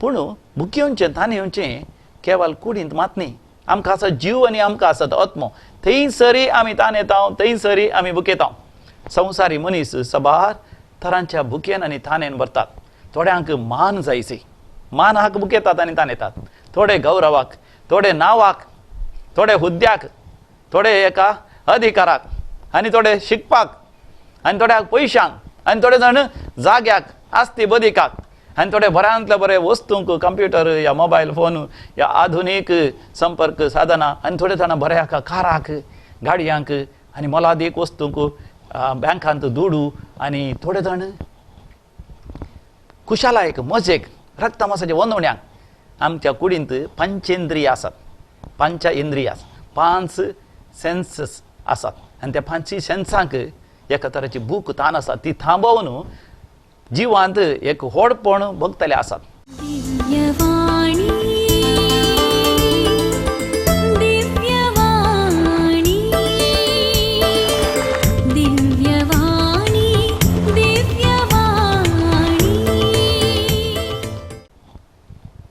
पूण भुकेवचें तानेवचें केवल कुडींत मात न्ही, आमकां आसा जीव आनी आमकां आसात आत्मो. थंयसरी आमी तानेता, थंयसरी आमी भुकेता. संवसारी मनीस सबार तरांच्या भुकेन आनी तानेन भरतात. थोड्यांक मान जायसी, मानाक भुकेतात आनी तानेतात. थोडे गौरवाक, थोडे नांवाक, थोडे हुद्द्याक, थोडे एका अधिकाराक आनी थोडे शिकपाक आनी थोड्याक पयशांक आनी थोडे जाण जाग्याक आस्ती बदिकाक आनी थोडे बऱ्यांतले बरे वस्तूंक, कंप्युटर या मोबायल फोन या आधुनीक संपर्क साधनां आनी थोडे जाणां बऱ्या काराक, गाडयांक आनी मोलादीक वस्तूंक, बँकांत दुडू आनी थोडे जाण खुशालायक, मजेक, रक्तमासाच्या वंदवण्याक. आमच्या कुडींत पंचेंद्रिय आसात, पंच इंद्रिय, पांच सेन्सस आसात आनी त्या पांचय सेन्सांक एका तराची भूक तान आसा, ती थांबोवन जिवांत एक व्हडपण भोगतले आसात.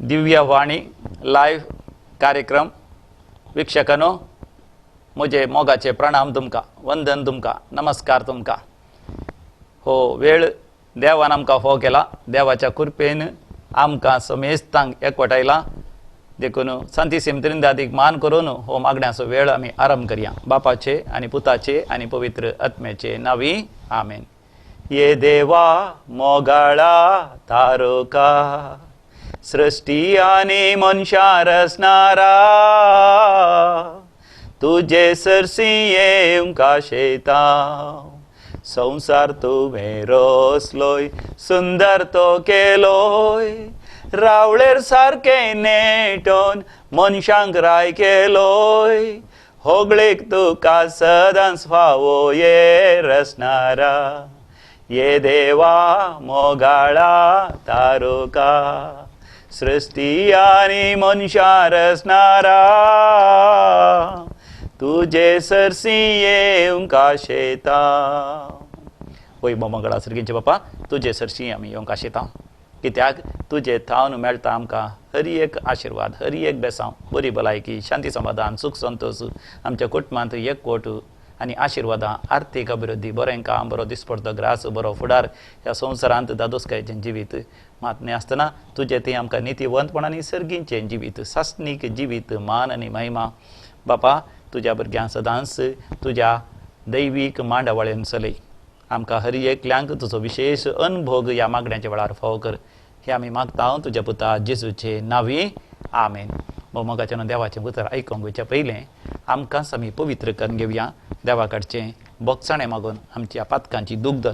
दिव्यवाणी लायव्ह कार्यक्रम वीक्षकांनो, म्हजे मोगाचे प्रणाम तुमकां, वंदन तुमकां, नमस्कार तुमकां. हो वेळ देवान आमकां फोव केला, देवाच्या कृपेन आमकां समेस्तांक एकवटायला. देखून सांतीसिम त्रिंदादीक मान करून हो मागण्याचो वेळ आमी आरंभ करया. बापाचे आनी पुताचे आनी पवित्र आत्म्याचे नांवी आमेन. ये देवा मोगाळा तारका, सृश्टी आनी मनशां रचणारा, तुजे सरशी येवंक आशेता. संवसार तुवें रचलोय, सुंदर तो केलोय, रावळेर सारकें नेटोन मनशांक राय केलोय. होगळीक तुका सदांच फावो ये रचणारा, ये देवा मोगाळा तारका, सृश्टी आनी मनशां रचणारा, तुजे सरशी येवंक आशेता. वय मोमगडा सर्गींचे बापा, तुजे सरशी आमी येवंक आशेता, कित्याक तुजे थावन मेळटा आमकां हर एक आशिर्वाद, हर एक बेसांव, बरी भलायकी, शांती समाधान, सुख संतोश, आमच्या कुटुंबांत एकवट आनी आशिर्वादां, आर्थीक अभिवृद्धी, बरें काम, बरो दिसपडतो ग्रास, बरो फुडार, ह्या संवसारांत दादोसकायेचें जिवीत मात न्हय आसतना तुजें थंय आमकां नितीवंतपण आनी सर्गींचें जिवीत, सासणीक जिवीत, मान आनी महिमा. बापा, तुज्या भुरग्यांक सदांच तुज्या दैवीक मांडावळेन चलय. आमकां हर एकल्यांक तुजो विशेश अनभोग ह्या मागण्याच्या वेळार फावो कर, हें आमी मागता तुज्या पुता जेजूचे नांवी, आमेन. मोगाच्यान देवाचें उतर आयकूंक वयच्या पयलें आमकांच आमी पवित्र करून घेवया. देवा कडचें बोगसाणें मागून आमच्या पातकांची दुग्ध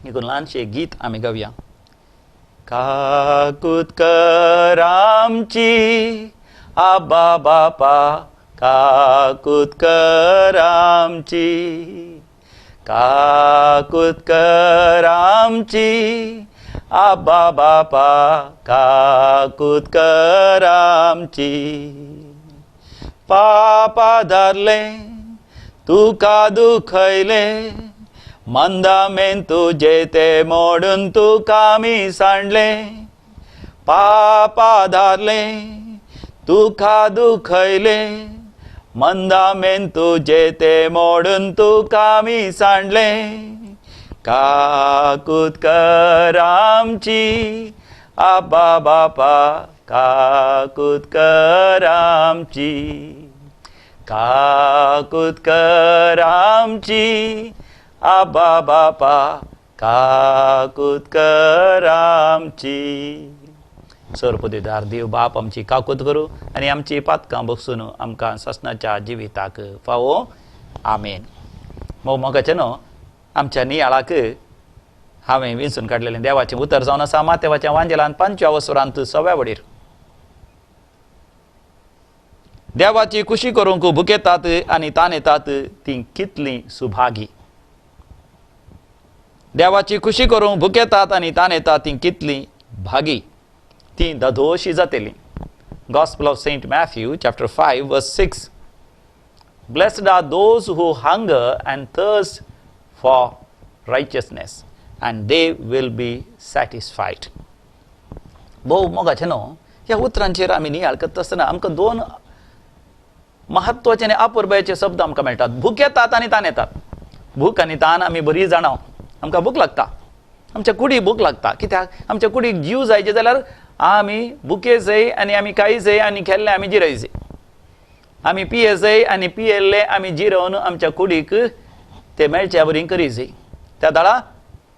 देखून ल्हानशें गीत आमी गावया. काकूत कर आमची आबा बापा, काकूत कर आमची, काकूत कर आमची आबा बापा, काकूत कर आमची. पापा धारले तुका दुखयले, मंदामेन तुजे ते मोडून तुका आमी सांडले. पापा धारले तुका दुखयले, मंदामेन तुजे ते मोडून तुका आमी सांडले. काकूत कर आमची आबा बापा, काकूत कर आमची, काकूत कर आमची आबा बापा, काकूत कर आमची. सर्वपदेदार देव बाप आमची काकूत करूं आनी आमची पातकां बगसून आमकां सासणाच्या जिविताक फावो, आमेन. मोगाचें न्हू आमच्या नियाळाक हांवें विंचून काडलेलें देवाचें उतर जावन आसा मातेवाच्या वांजेलान 5व्या वसरांत 6व्या वडीर. देवाची खुशी करूंक भुकेतात आनी तानेतात ती कितली सुभागी. देवाची खुशी करूंक भुकेतात आनी तानेतात ती कितली भागी, ती ददोशी जातली. Gospel of Saint Matthew chapter 5 verse 6. Blessed are those who hunger and thirst for righteousness, and they will be satisfied. भोव मोगाचें न्हू ह्या उतरांचेर आमी नियाळ करता आसतना आमकां दोन महत्वाचे आनी अपुरबायेचे शब्द आमकां मेळटात. भूक येतात आनी तान येतात. भूक आनी तान आमी बरी जाणाव. आमकां भूक लागता, आमच्या कुडीक भूक लागता. कित्याक? आमच्या कुडीक जीव जायचे जाल्यार आमी भुके जाय आनी आमी खाय जाय आनी खेल्ले आमी जिरय जाय. आमी पिये जाय आनी पियेल्ले आमी जिरोवन आमच्या कुडीक ते मेळच्या बरी करी जाय. त्या दाळा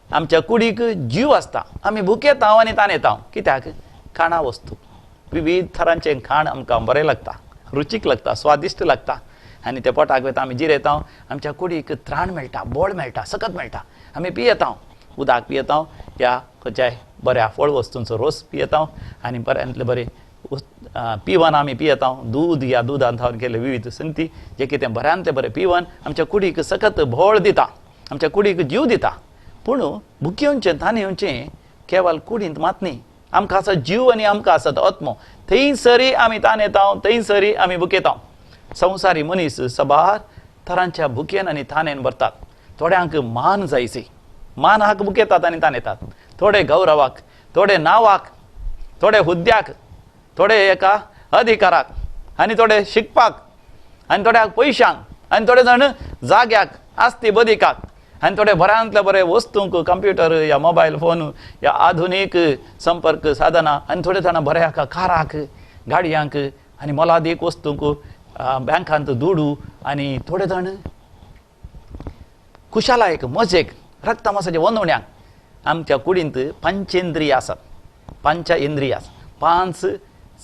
आमच्या कुडीक जीव आसता. आमी भुकेता आनी तान येता. कित्याक? खाणा वस्तू, विविध थरांचें खाण आमकां बरें लागता, रुचीक लागता, स्वादिश्ट लागता आनी ते पोटाक वयता आमी जिरयता. आमच्या कुडीक त्राण मेळटा, बळ मेळटा, सकत मेळटा. आमी पियेता, उदक पियेता या खंयच्याय बऱ्या फळ वस्तूंचो रोस पियेता आनी बऱ्यांतले बरें पिवन आमी पियेता. दूद या दुदान थावन केल्ले विविध संगती जे कितें बऱ्यांतलें बरें पिवन आमच्या कुडीक सकत बळ दिता, आमच्या कुडीक जीव दिता. पूण भुकेवचें तानेवचें केवल कुडींत मात न्ही, आमकां आसा जीव आनी आमकां आसा तो आत्मो. थंयसरी आमी तान येता, थंयसरी आमी भुकेता. संवसारी मनीस सबार तरांच्या भुकेन आनी तानेन भरतात. थोड्यांक मान जायची, मानाक भुकेतात आनी तान येतात. थोडे गौरवाक, थोडे नांवाक, थोडे हुद्द्याक, थोडे एका अधिकाराक आनी थोडे शिकपाक आनी थोड्याक पयशांक आनी थोडे जाण जाग्याक आस्ती बदिकाक आनी थोडे बऱ्यांतले बरे वस्तूंक, कंप्युटर या मोबायल फोन या आधुनीक संपर्क साधनां आनी थोडे जाणां बऱ्या काराक, गाडयांक आनी मोलादीक वस्तूंक, बँकांत दुडू आनी थोडे जाण खुशालायक, मजेक, रक्तमासाच्या वनवण्याक. आमच्या कुडींत पंचेंद्रिय आसात, पंच इंद्रिय, पांच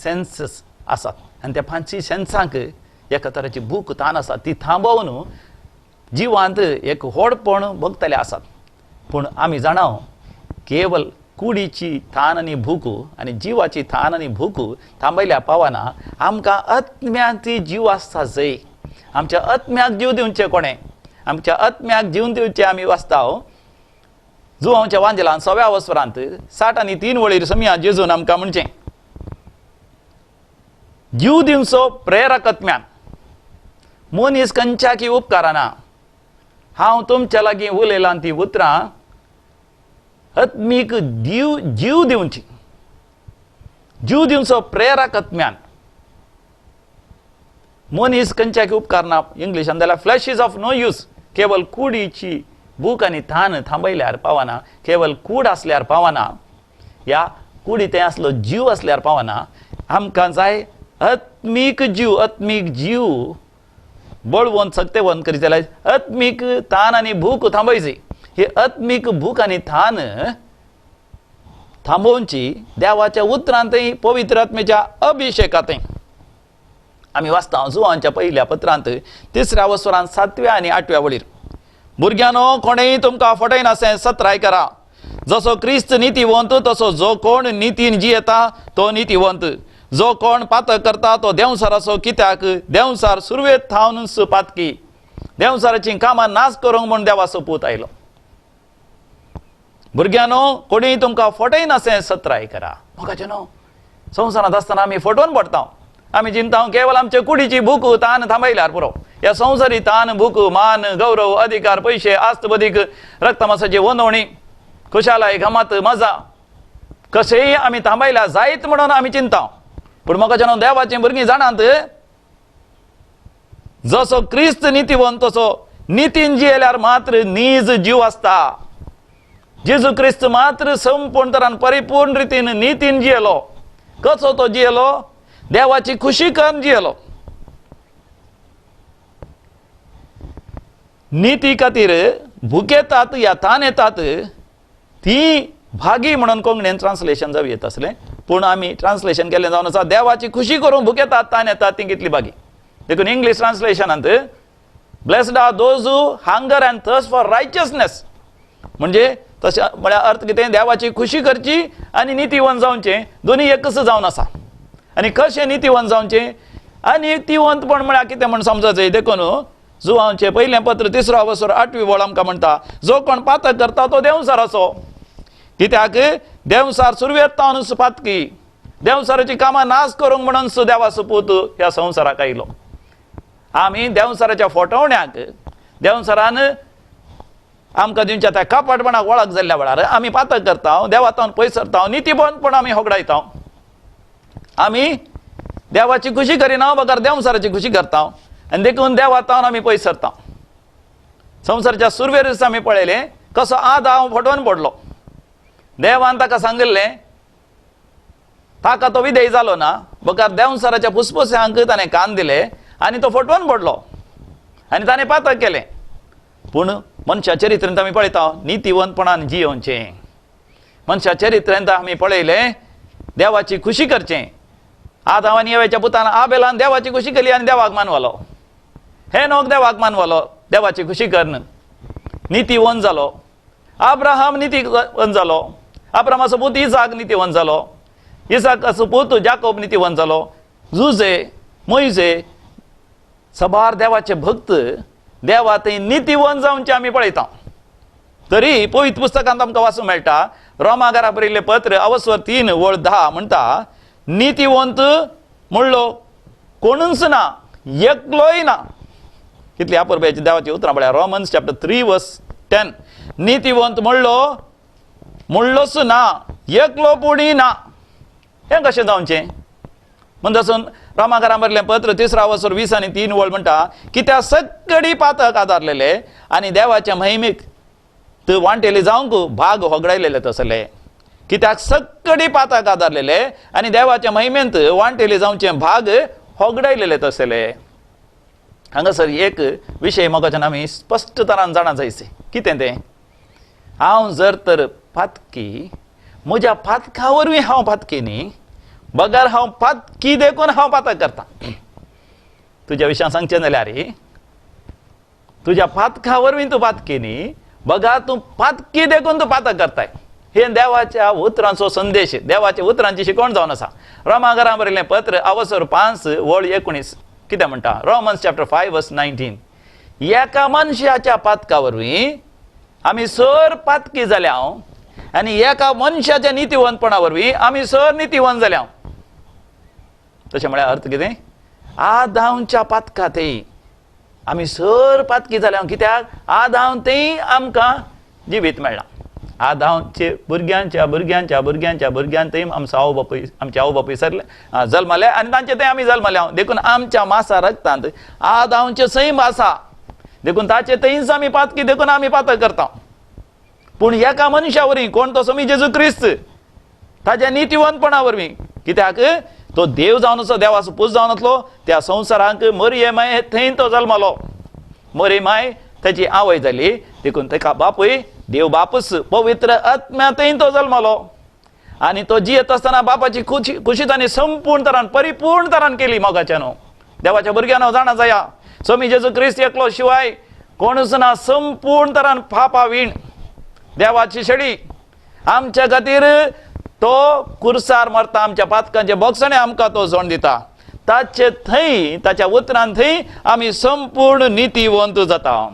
सेन्सस आसात आनी त्या पांचय सेन्सांक एका तराची भूक तान आसा ती थांबोवन जिवांत एक व्हडपण भोगतले आसात. पूण आमी जाणाव केवल कुडीची तान आनी भूक आनी जिवाची तान आनी भूक थांबयल्या पावना. आमकां आत्म्यांत जीव आसता जय, आमच्या आत्म्याक जीव दिवचें कोणें? आमच्या आत्म्याक जीव दिवचें आमी वाचता जुवांच्या वांजेलान 6व्या वसरांत 60 3 वळीर समया जेजून आमकां म्हणचें जीव दिवचो प्रेरक आत्म्यान. मनीस खंयच्याकी उपकाराना. हांव तुमच्या लागीं उलयलां ती उतरां आत्मीक जीव दिवची, जीव दिवचो प्रेरक आत्म्यान. मनीस खंयच्याकी उपकारना. इंग्लिशान जाल्यार flesh is of no use. केवल कुडीची भूक आनी तान थांबयल्यार पावना, केवल कूड आसल्यार पावना, ह्या कुडी तें आसलो जीव आसल्यार पावना. आमकां जाय आत्मीक जीव. आत्मीक जीव बळवंत सक्तेवंत करीत जाल्यार आत्मीक तान आनी भूक थांबयची. ही आत्मीक भूक आनी तान थांबोवची देवाच्या उतरांतय, पवित्र आत्मेच्या अभिषेकांतय. आमी वाचता जुवांच्या पयल्या पत्रांत 3ऱ्या वसरांत 7व्या आनी 8व्या वळीर, भुरग्यांनो कोणेय तुमकां फटयनासें सत्राय करा. जसो क्रिस्त नितीवंत तसो जो कोण नितीन जियेता तो नितीवंत. जो कोण पातक करता तो देंवसाराचो, कित्याक देंवसार सुरवेत थावन पातकी. देंवसाराची कामां नाश करूंक म्हूण देवाचो पूत आयलो. भुरग्यांनो कोणीय तुमकां फटयनासें सत्राय करा. मोगाचें न्हू, संवसारांत आसतना आमी फटोवन पडटा. आमी चिंता केवल आमचे कुडीची भूक तान थांबयल्यार पुरो. ह्या संवसारी तान, भूक, मान, गौरव, अधिकार, पयशे, आस्त बदीक, रक्तमासाची वनवणी, खुशालाय, गमत, मजा कशेंय आमी थांबयल्यार जायत म्हणून आमी चिंता. पूण म्हाका जेन्ना देवाचीं भुरगीं जाणात जसो क्रिस्त नितीवंत तसो नितीन जियेल्यार मात्र नीज जीव आसता. जेजू क्रिस्त मात्र संपूर्ण तरान परिपूर्ण रितीन नितीन जियेलो. कसो तो जियेलो? देवाची खुशी करून जियेलो. निती खातीर भुकेतात या तान येतात ती भागी म्हणून कोंकणीन ट्रान्सलेशन जावं येत आसलें, पूण आमी ट्रान्सलेशन केल्लें जावन आसा देवाची खुशी करून भुकेतात तान येतात ती कितली भागी. देखून English ट्रान्सलेशनांत blessed are those who hunger and thirst for righteousness, म्हणजे तशें म्हळ्यार अर्थ कितें? देवाची खुशी करची आनी नितीवंत जावचें, दोनी एकच जावन आसा. आनी कशें नितीवंत जावचें आनी नितीवंतपण म्हळ्यार कितें म्हूण समजचें? देखून जुवांचें पयलें पत्र 3रो वसर 8वी वळ आमकां म्हणटा, जो कोण पातक करता तो देंवसाराचो, कित्याक देंवसार सुरवेत तावन पातकी. देंवसाराची कामां नाश करूंक म्हणून देवाचो पूत ह्या संवसाराक आयलो. आमी देंवसाराच्या फटवण्याक, देंवसारान आमकां दिवच्या त्या कपाटपणाक वळख जाल्ल्या वेळार आमी पातक करता, देवातावन पयस सरता, नितीपणपण आमी होगडायता. आमी देवाची खुशी करिना बगर देवसाराची खुशी करता आनी देखून देवा तावन आमी पयस सरता. संवसाराच्या सुरवेर आमी पळयलें कसो आदांव फटोवन पडलो. देवान ताका सांगिल्लें, ताका तो विधेय जालो ना, बगर देवसाराच्या फुसफुसांक ताणें कान दिले आनी तो फटोवन पडलो आनी ताणें पातक केलें. पूण मनशा चरित्रेंत आमी पळयता नितीवंतपणान जियोवचें. मनशा चरित्रेंत आमी पळयलें देवाची खुशी करचें. आदांव आनी एवेच्या पुतान आबेलान देवाची खुशी केली आनी देवाक मानवलो. हेनोक देवाक मानवलो, देवाची खुशी करून नितीवंत जालो. अब्राहम नितीवंत जालो. अब्राहमाचो पूत इसाक नितीवंत जालो. इसाकाचो पूत जाकोब नितीवंत जालो. जुजे, मोयजे, सबार देवाचे भक्त देवा थंय नितीवंत जावचे आमी पळयता. तरी पवित्र पुस्तकांत आमकां वाचूंक मेळटा, रोमागारा बरयल्लें पत्र अवस्वर 3:10 म्हणटा, नितीवंत म्हणलो कोणूच ना, एकलोय ना. कितली अपुरबायेची देवाची उतरां पळया. रोमन्स चॅप्टर 3:10, नितीवंत म्हणलो म्हणलोच ना, एकलो पुणी ना. हें कशें जावचें? म्हणून रोमाकारां बरयल्लें पत्र 3:20 आणि 3 म्हणटा, कित्याक सगळी पातक आदारलेले आनी देवाच्या महिमेक तूं वांटेले जावंक भाग होगडायलेले तसले. कित्याक सगळी पातक आदारलेले आनी देवाच्या महिमेंत वांटेले जावचे भाग होगडायलेले तसले. हांगासर एक विशय मोगाच्यान आमी स्पश्ट तरान जाणा जायचे. कितें तें? हांव जर तर पातकी, म्हज्या पातका वरवीं हांव पातकी न्ही, बगर हांव पातकी देखून हांव पातक करता. तुज्या विशयान सांगचें जाल्यार तुज्या पातका वरवीं तूं पातकी न्ही, बगर तूं पातकी देखून तूं पातक करताय. हे देवाच्या उतरांचो संदेश, देवाच्या उतरांची शिकवण जावन आसा. रोमाघरां बरयल्लें पत्र अवसर 5:19 कितें म्हणटा? रोमन्स चॅप्टर 5:19, एका मनशाच्या पातका वरवीं आमी सर पातकी जाल्या आनी एका मनशाच्या नितीवंतपणा वरवीं आमी सर नितीवंत जाल्या. तशें म्हळ्यार अर्थ कितें? आदांवच्या पातका थंय आमी सर पातकी जाल्या. कित्याक? आदांव थंय आमकां जिवीत मेळ्ळां. आदांवचे भुरग्यांच्या भुरग्यांच्या भुरग्यांच्या भुरग्यां थंय आमचो आवय बापूय, आमचे आवय बापूय सरले जल्मले आनी तांचे थंय आमी जल्मले. देखून आमच्या मासा रक्तांत आदांवचें सैम आसा. देखून ताचे थंयच आमी पातकी, देखून आमी पातक करता. पूण एका मनशा वरवीं, कोण तो? समी जेजू क्रिस्त, ताज्या नितीवंतपणा वरवीं. कित्याक तो देव जावन आसलो, देवाचो पूत जावन आसलो. त्या संवसारांक मरिये माय थंय तो जल्मलो. मरी माय ताची आवय जाली. देखून ताका बापूय देव बापूच, पवित्र आत्म्या थंय तो जल्मलो. आनी तो जियेत आसतना बापाची खुशी खुशी ताणें संपूर्ण तरान, परिपूर्ण तरान केली. मोगाच्या न्हू, देवाच्या भुरग्यानो जाणा जाया, स्वामी जेजू क्रिस्त एकलो शिवाय कोणूच ना संपूर्ण तरान पापा वीण देवाची शेळी. आमच्या खातीर तो कुर्सार मरता, आमच्या पातकांचे बोगसणे आमकां तो जोण दिता. ताचे थंय, ताच्या उतरान थंय आमी संपूर्ण नितीवंत जाता.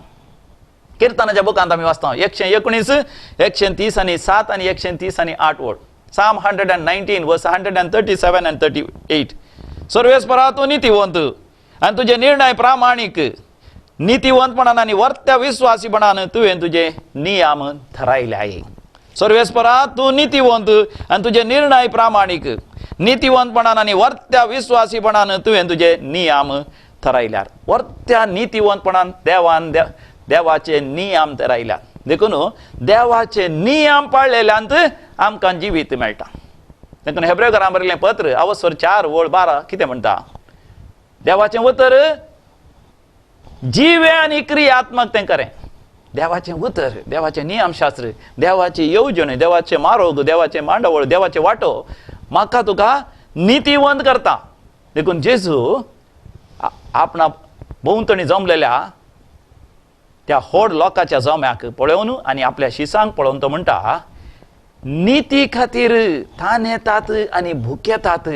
किर्तनाच्या बुकांत आमी वाचता 119, 130 आनी 7 आनी 130 आनी 8 वड, Psalm 119 verse 137 and 38. सर्वेस्परा तूं नितीवंत आनी तुजे निर्णय प्रामाणीक. नितीवंतपणान आनी वर्त्या विस्वासीपणान तुवें तुजे नियम थारायले आहे. सर्वेस्परा तूं नितीवंत आनी तुजे निर्णय प्रामाणीक. नितीवंतपणान आनी वर्त्या विस्वासीपणान तुवें तुजे नियम थारायल्यार. वर्त्या नितीवंतपणान देवान देवाचे नियम थारायल्यात. देखून देवाचे नियम पाळलेल्यांत आमकां जिवीत मेळटा. देखून हेब्रेवकारां बरयलें पत्र अवसर 4:12 कितें म्हणटा? देवाचें उतर जिवें आनी क्रियात्मक तें करें. देवाचें उतर, देवाचें नियमशास्त्र, देवाची येवजण, देवाचें मारोग, देवाचें मांडावळ, देवाचें वाटो म्हाका तुका नितीवंत करता. देखून जेजू आपणा भोंवतणी जमलेल्या त्या होड लोकांच्या जम्याक पळोवन आनी आपल्या शिसांक पळोवन तो म्हणटा, निती खातीर तान येतात आनी भुकेतात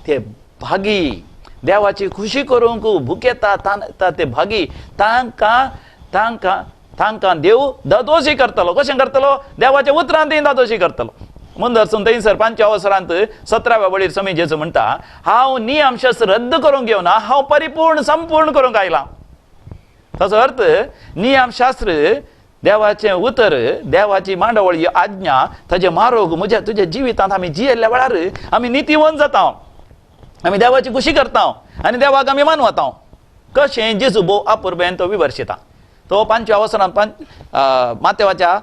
ते भागी. देवाची खुशी करूंक भुकेता तान येतात ते भागी. तांकां तांकां तांकां देव दादोशी करतलो. कशें करतलो? देवाच्या उतरान थंय दादोशी करतलो. मुंदरसून थंयसर पांचव्या अवसरांत 17व्या वळीर समी जेजू म्हणटा, हांव नियमशास्त्र रद्द करूंक येवना, हांव परिपूर्ण संपूर्ण करूंक आयलां. ताचो अर्थ नियमशास्त्र, देवाचें उतर, देवाची मांडावळ, ही आज्ञा, ताजे मारोग म्हज्या तुज्या जिवितांत आमी जियेल्ल्या वेळार आमी नितीवंत जाता. आमी देवाची खुशी करता आनी देवाक आमी मानवता. कशें जेजू भोव अपुरबेन तो विवर्शिता. तो पांचव्या वसरान मातेवाच्या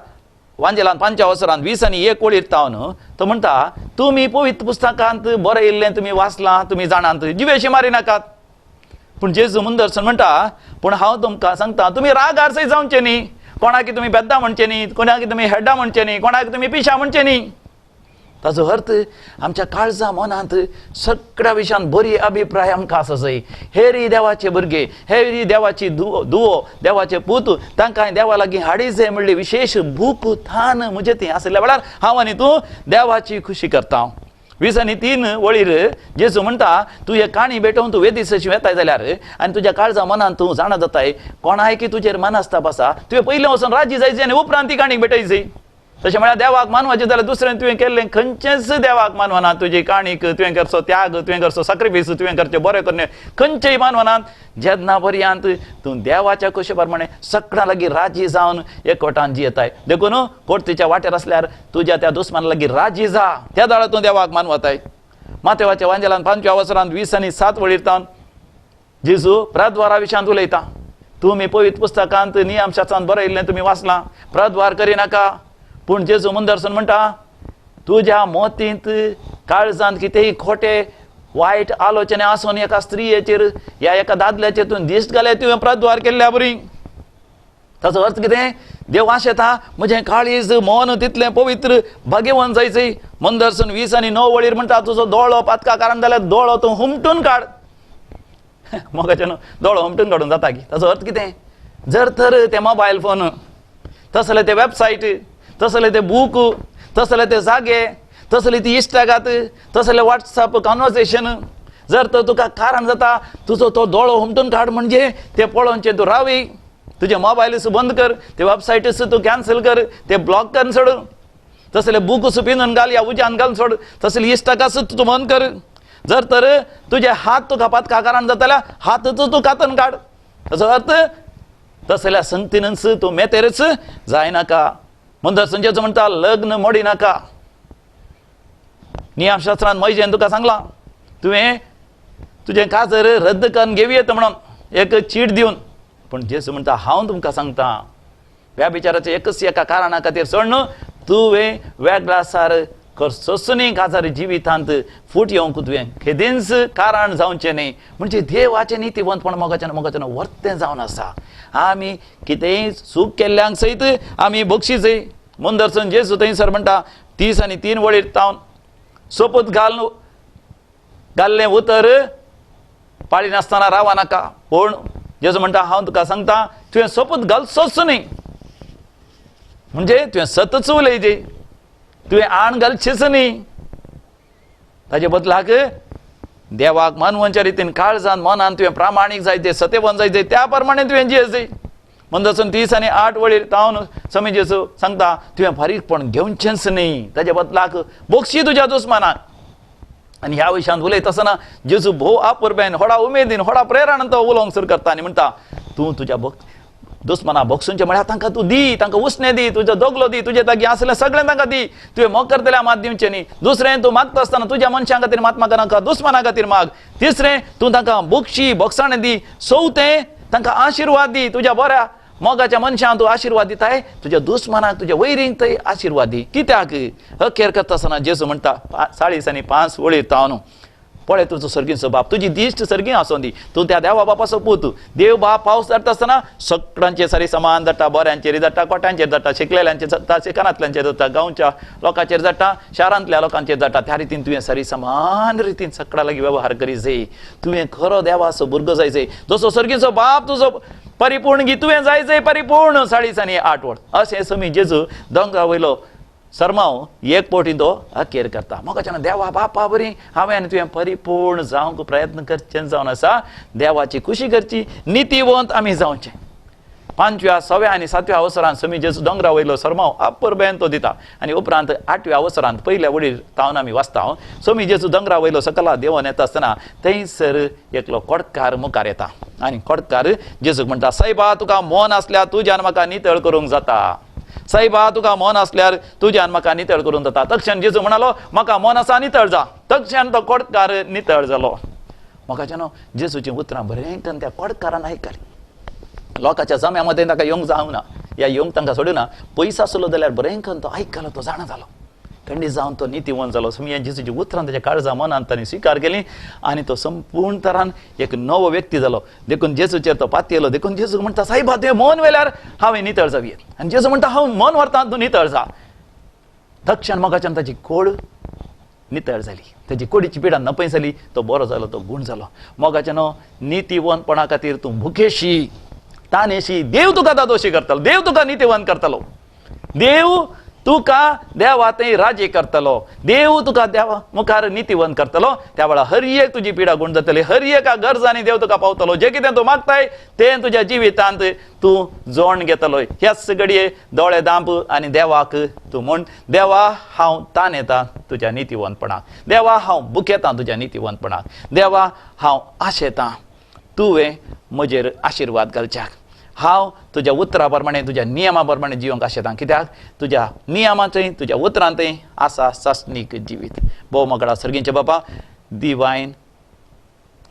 वांजेलान 5व्या वसरान 20 आनी 1 वळीर तावन तो म्हणटा, तुमी पवित्र पुस्तकांत बरयिल्लें तुमी वाचलां, तुमी जाणात, जिवेशी मारी नाकात. पूण जेजू मुंदरसून म्हणटा, पूण हांव तुमकां सांगता, तुमी रागार सय जावचे न्ही, कोणाक तुमी बेद्दां म्हणचे न्ही, कोणाक तुमी हेड्डां म्हणचे न्ही, कोणाक तुमी पिशां म्हणचे न्ही. ताजो अर्थ आमच्या काळजा मनांत सगळ्या विशयान बरी अभिप्राय आमकां आसा जाय. हेरी देवाचे भुरगे, हेरी देवाची दुवो, देवाचे पूत, तांकां देवा लागीं हाडी जाय म्हणली विशेश भूक थान म्हजे ती आसल्या वेळार हांव आनी तूं देवाची खुशी करता. 20 आनी 3 वळीर जेजू म्हणटा, तूं हे काणी भेटोवन तूं वेदीस वेताय जाल्यार आनी तुज्या काळजा मनांत तूं जाणा जाताय कोणाय की तुजेर मनस्ताप आसा, तुवें पयलें वचून राजी जायची आनी उपरांत ती काणीक भेटयची. तशें म्हळ्यार देवाक मानवाचें जाल्यार दुसरें तुवें केल्लें खंयचेंच देवाक मानवना. तुजी काणीक तुवें करचो त्याग, तुवें करचो सॅक्रिफायस, तुवें करचें बरें करणे खंयचेय मानवनात. जेन्ना पर्यंत तूं देवाच्या कुशे प्रमाणे सगळ्यां लागीं राजी जावन एकवटान जियेताय. देखून कोर्तीच्या वाटेर आसल्यार तुज्या त्या दुस्माना लागीं राजी जा, त्या दाळा तूं देवाक मानवताय. मातेवाच्या वांजेलान 5व्या वसरान 20 आनी 7 वळीर तावन जेजू प्रद्वारा विशयांत उलयता. तुमी पवित्र पुस्तकांत नियमशास्त्रांत बरयिल्लें तुमी वाचलां, प्रद्वार करिनाका. पूण जेजू मुंदरसून म्हणटा, तुज्या मोतींत काळजांत कितेंय खोटे वायट आलोचने आसून एका स्त्रियेचेर ह्या एका दादल्याचेर तूं दिश्ट घाल्यार तुवें प्रद्वार केल्ल्या बरी. ताचो अर्थ कितें? देव आशेता म्हजें काळीज मन तितलें पवित्र भाग्यवंत जायचें. मुंदरसून 20 आनी 9 वळीर म्हणटा, तुजो दोळो पातका कारण जाल्यार दोळो तूं हुमटून काड. मोगाच्यान दोळो हुमटून काडून जाता की. ताचो अर्थ कितें? जर तर ते मोबायल फोन, तसले ते वेबसायट, तसले ते बूक, तसले ते जागे, तसली ती इश्टागात, तसले वॉट्सएप कॉन्वर्सेशन, जर तर तुका कारण जाता तुजो तो दोळो हुमटून काड म्हणजे ते पळोवचें तूं रावी, तुजें मोबायल बंद कर, ते वेबसायटीस तूं कॅन्सल कर, ते ब्लॉक कर सोड, तसले बूक पिनून घाल या उज्यान घालून सोड, तसले इश्टागात तूं बंद कर. जर तर तुजे हात तुका पातका कारण जाताल्या हातच तूं कातून काड. ताचो अर्थ तसल्या संगतीनच तूं मेतेरच जायनाका. मुंदरसून म्हणटा, लग्न मोडी नाका. नियमशास्त्रान मैजेन तुका सांगलां, तुवें तुजें काजर रद्द करून घेवं येता म्हणून एक चीट दिवन. पूण जेजू म्हणटा, हांव तुमकां सांगता, व्याभिचाराचें एकच एका कारणा खातीर सोडून तुवें वेगळासार करचोच न्ही. काजार जिवितांत फूट येवंक तुवें केदींच कारण जावचें न्ही. म्हणजे देवाचें नितीवंतपण मोगाच्यान मोगाच्यान वर्तें जावन आसा. आमी कितेंय चूक केल्ल्यांक सयत आमी बक्षीसय. मुंदरसून जेजू थंयसर म्हणटा 30 आनी 3 वळीर तावन, सोपूत घालून घाल्लें उतर पाळिनासतना रावा नाका. पूण जेजू म्हणटा, हांव तुका सांगता, तुवें सोपूत घालचोच न्ही. म्हणजे तुवें सतच उलयचे, तुवें आण घालचेच न्ही. ताजे बदलाक देवाक मानवच्या रितीन काळजान मनान तुवें प्रामाणीक जायते, सत्यवंत जायते, त्या प्रमाणे तुवें जियेचें. मुंदरसून 30 आनी 8 वळीर तावन समी जेजू सांगता, तुवें फारीकपण घेवचेंच न्ही. ताजे बदलाक बक्षी तुज्या दुस्मानाक. आनी ह्या विशयांत उलयता आसतना जेजू भोव आपुरबेन, व्हडा उमेदीन, व्हडा प्रेरणान तो उलोवंक सुरू करता आनी म्हणटा, तूं तुज्या दुस्मना बक्षूंचे म्हळ्यार तांकां तूं दी, तांकां उसणें दी, तुजो दगलो दी, तुजे लागीं आसलें सगळें तांकां दी. तुवें मोग करतल्या मात दिवचें न्ही. दुसरें, तूं मागता आसतना तुज्या मनशां खातीर मात मागनाका, दुस्मना खातीर माग. तिसरें, तूं तांकां बक्षी बक्षाणें दी. चवथें, तांकां आशिर्वाद दी. तुज्या बऱ्या मोगाच्या मनशांक तूं आशिर्वाद दिताय, तुज्या दुस्मनाक, तुज्या वैरींक थंय आशिर्वाद दी. कित्याक अखेर करता आसतना जेजू म्हणटा 40 आनी 5 वळीर तावन, पळय तुजो सर्गीचो बाप, तुजी दिश्ट सर्गी आसूं दी, तूं त्या देवा बापाचो पूत. देव बाप पावस धाडटा आसतना सगळ्यांचे सारी समान धाडटा, बऱ्यांचेर धाडटा, कोट्यांचेर धाडटा, शिकलेल्यांचेर धाडटा, शिकनातल्यांचेर धाडटा, गांवच्या लोकांचेर धाडटा, शारांतल्या लोकांचेर धाडटा. त्या रितीन तुवें सारी समान रितीन सगळ्या लागीं वेव्हार करी जाय. तुवें खरो देवाचो भुरगो जाय जाय, जसो सर्गीचो बाप तुजो परिपूर्ण गी तुवें जाय जाय परिपूर्ण. 40 आनी 8 वळ अशें समी जेजू दोंगरा वयलो सरमाव एक पवटी तो अखेर करता. मोगाच्यान देवा बापा बरी हांवें आनी तुवें परिपूर्ण जावंक प्रयत्न करचें जावन आसा. देवाची खुशी करची, नितीवंत आमी जावचें. 5व्या 6व्या आनी 7व्या अवसरान समी जेजू दोंगरा वयलो सरमाव अपुरबेन तो दिता आनी उपरांत 8व्या अवसरांत पयल्या वडीर तावन आमी वाचता, समी जेजू दोंगरा वयलो सकला देंवन येता आसतना थंयसर एकलो कोडकार मुखार येता आनी कोडकार जेजूक म्हणटा, सायबा तुका मन आसल्यार तुज्यान म्हाका नितळ करूंक जाता. सायबा तुका मन आसल्यार तुज्यान म्हाका नितळ करूंक जाता. तक्षण जेजू म्हणालो, म्हाका मन आसा, नितळ जा. तक्षण तो कोडकार नितळ जालो. मोगाच्यानो जेजूचीं उतरां बरें करून त्या कोडकारान आयकलीं. लोकांच्या जम्या मदें ताका येवंक जावना, ह्या येवंक तांकां सोडूना. पयस आसलो जाल्यार बरें करून तो आयकलो, तो जाणा जालो, खंडीत जावन तो नितीवंत जालो. समिया जेजूची उतरां ताच्या काळजा मनान ताणें स्विकार केली आनी तो संपूर्ण तरान एक नवो व्यक्ती जालो. देखून जेजूचेर तो पातयेलो. देखून जेजू म्हणटा, सायबा तुवें मन व्हेल्यार हांवें नितळ जावये. आनी जेजू म्हणटा, हांव मन व्हरता, तूं नितळ जा. तक्षण मोगाच्यान ताची कोड नितळ जाली, ताची कोडीची पिडा नपय जाली, तो बरो जालो, तो गूण जालो. मोगाच्यानो नितीवंतपणा खातीर तूं भुकेशी तानेशी, देव तुका दादोशी करतलो, देव तुका नितीवंत करतलो, देव तुका देवा थंय राजी करतलो, देव तुका देवा मुखार नितीवंत करतलो. त्या वेळार हर एक तुजी पिडा गूण जातली, हर एका गरजांनी देव तुका पावतलो. जें कितें तूं मागताय तें तुज्या जिवितांत तूं जोण घेतलो. ह्याच घडये दोळे दांप आनी देवाक तूं म्हण, देवा हांव ताण येता तुज्या नितीवंतपणाक, देवा हांव बुकेतां तुज्या नितीवंतपणाक, देवा हांव आशेतां तुवें म्हजेर आशिर्वाद घालच्याक, हांव तुज्या उतरा प्रमाणे तुज्या नियमा प्रमाणे जिवंक आशेतां, कित्याक तुज्या नियमांतय तुज्या उतरांतय आसा सासणीक जिवीत. भोव मोगडा सर्गींचे बापा, दिवायन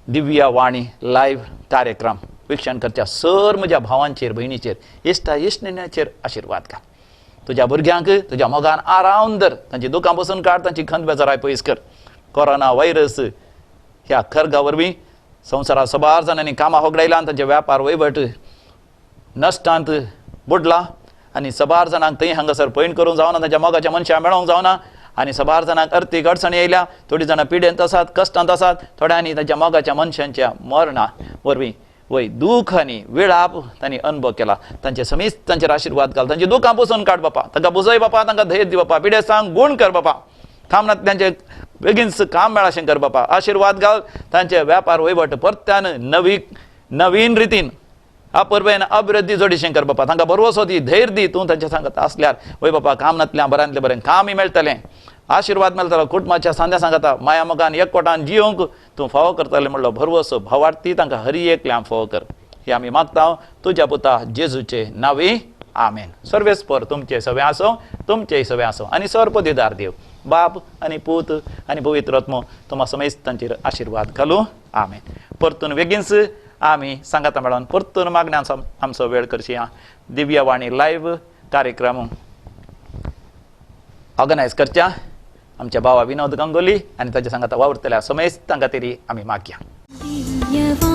दिव्या वाणी लायव्ह कार्यक्रम वीक्षण करच्या सर म्हज्या भावांचेर, भयणीचेर, इश्टा इश्टिण्याचेर आशिर्वाद घाल. तुज्या भुरग्यांक तुज्या मोगान आरावन धर, तांची दुकां बसून काड, तांची खंत बेजाराय पयस कर. कोरोना व्हायरस ह्या खर्गा वरवीं संवसारांत सबार जाणांनी कामां होगडायलां, तांचे व्यापार वयवट नश्टांत बुडला आनी सबार जाणांक थंय हांगासर पयण करूंक जावना, तांच्या मोगाच्या मनशां मेळोंक जावना आनी सबार जाणांक अर्थीक अडचणी येयल्या. थोडीं जाणां पिडेंत आसात, कश्टांत आसात, थोड्यांनी तांच्या मोगाच्या मनशांच्या मरणा वरवीं वय दूख आनी विळाप तांणी अनुभव केला. तांचे समीस तांचेर आशिर्वाद घाल, तांची दुखां पुसून काड बापा, तांकां बुजय बापा, तांकां धैर्य दी बापा, पिडेस्तांक गूण कर बापा, थांबना तांचे बेगीन काम मेळाशें कर बापा, आशिर्वाद घाल. तांचे व्यापार वयवट परत्यान नवीन रितीन अपुरबेन अभिवृद्धी जोडीशें कर बापा, तांकां भरवसो दी, धैर्य दी. तूं तांच्या सांगत आसल्यार वय बापा काम नातल्या बऱ्यांतलें बरें कामय मेळटलें, आशिर्वाद मेळटलो. कुटुंबाच्या सांद्या सांगता माया मोगान एकवटान जियोंक तूं फावो करतलें म्हणलो भरवसो भावार्थी तांकां हरी एकल्यान फावो कर. हे आमी मागता तुज्या पुता जेजूचे नांवी, आमेन. सर्वेस्पर तुमचे सगळें आसो, तुमचेय सगळें आसो आनी सर्वपदिदार देव बाप आनी पूत आनी पवित्र आत्मो तुमा समेस्त तांचेर आशिर्वाद घालूं, आमेन. परतून बेगीनच आमी सांगाता मेळोन परतून मागण्यांचो आमचो वेळ करशी. दिव्यवाणी लायव्ह कार्यक्रम ऑर्गनायज करच्या आमच्या भावा विनोद गांगोली आनी ताच्या सांगाता वावुरतल्या समेस्त तांकां तरी आमी मागया.